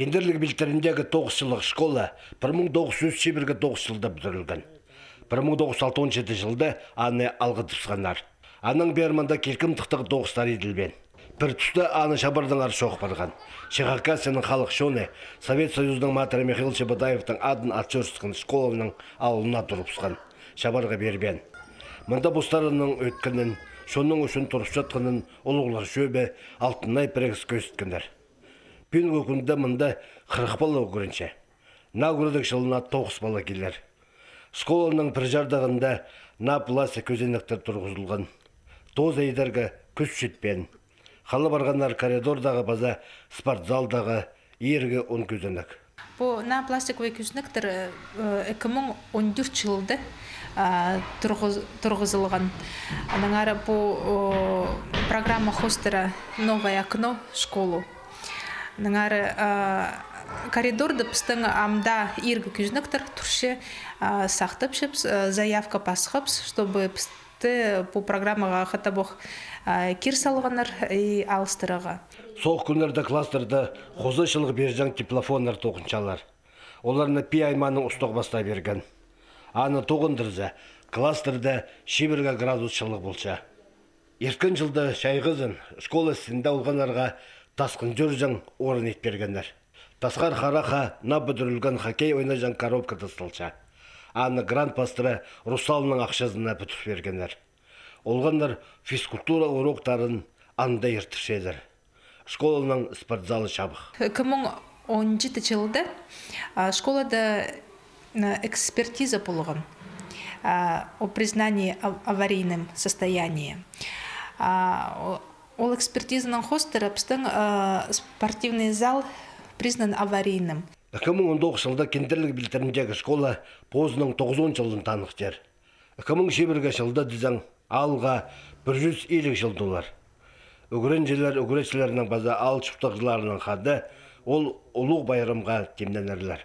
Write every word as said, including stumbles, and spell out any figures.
Киндірліг пилтіріндегі тоғыс чыллығ школа пір муң тоғыс чӱс чибіргі тоғыс чылда пӱдірілген. Пір муң тоғыс чӱс алтон читі чылда аны алғыдыбысханнар. Анаң пеер мында килкім тыхтағ тоғыстар иділбеен. Пір туста аны чабырдаңар чоох парған. Че Хакасияның халых чоны Совет Союзының матыры Михаил Чебодаевтің адын ат чӧріскен школаның алнына турыбысхан. Чабарға пирбеен. Мында постарының ӧткенін, чонның ӱчӱн турыбысчатханын улуғлар чӧбі алтынай пірігіс кӧзіткеннер. Пӱӱнгі кӱнде мында хырых пала ӱгренче. Наа ӱгредіг чылына тоғыс пала килер. Школаның пір чардығында наа пластик кӧзенектер турғызылған. Тооза идерге кӱс читпеен. Хала парғаннар коридордағы паза спортзалдағы ииргі он кӧзенек. Пу наа пластиковый кӧзенектер, э, ікі муң он тӧрт чылда, а, турғыз-, турғызылған. Аннаңар пу, о, программа хоостыра «Новое окно в школу». Аннаңар, а, коридорда пістің амды ииргі кӧзенектер турча, а, сахтапчабыс, а, заявка пасхабыс, чтобы пісті пу программаға хатабох, а, кир салғаннар и алыстырарға. Соох кӱннерде класстарда хоза чылығ пирҷең теплофоннар тоғынчалар. Оларны пии аймааның устағ пастап пирген. Аны тоғындырза, класстарда чибіргі градус чылығ полча. Ирткен чылда чайғызын школа істінде олғаннарға тасхын чӧрҷең орын ит пиргеннер. Тасхар харахха наа пӱдірілген хоккей ойнаҷаң коробка тасталча. Аны грант пастыра «Русалның» ахчазына пӱдір пиргеннер. Олғаннар физкультура уроктарын анда иртірчелер. Школаның спортзалы чабых. Ікі муң он читі чылда, а, школада, а, экспертиза полған, а, о признании ав-, аварийном состоянии. А, о-, ол экспертизаның хоостыра пістің, а, спортивный зал признан аварийным. Ікі муң он тоғыс чылда Киндірліг пилтіріндегі школа позының тоғызон чылын таныхтир. Ікі муң чибіргі чылда тізең, аалға пір чӱс илиг чыл толар. Ӱгренҷілер, ӱгретчілернең паза аал чуртағҷыларынаң хада ол улуғ пайрамға тимненерлер.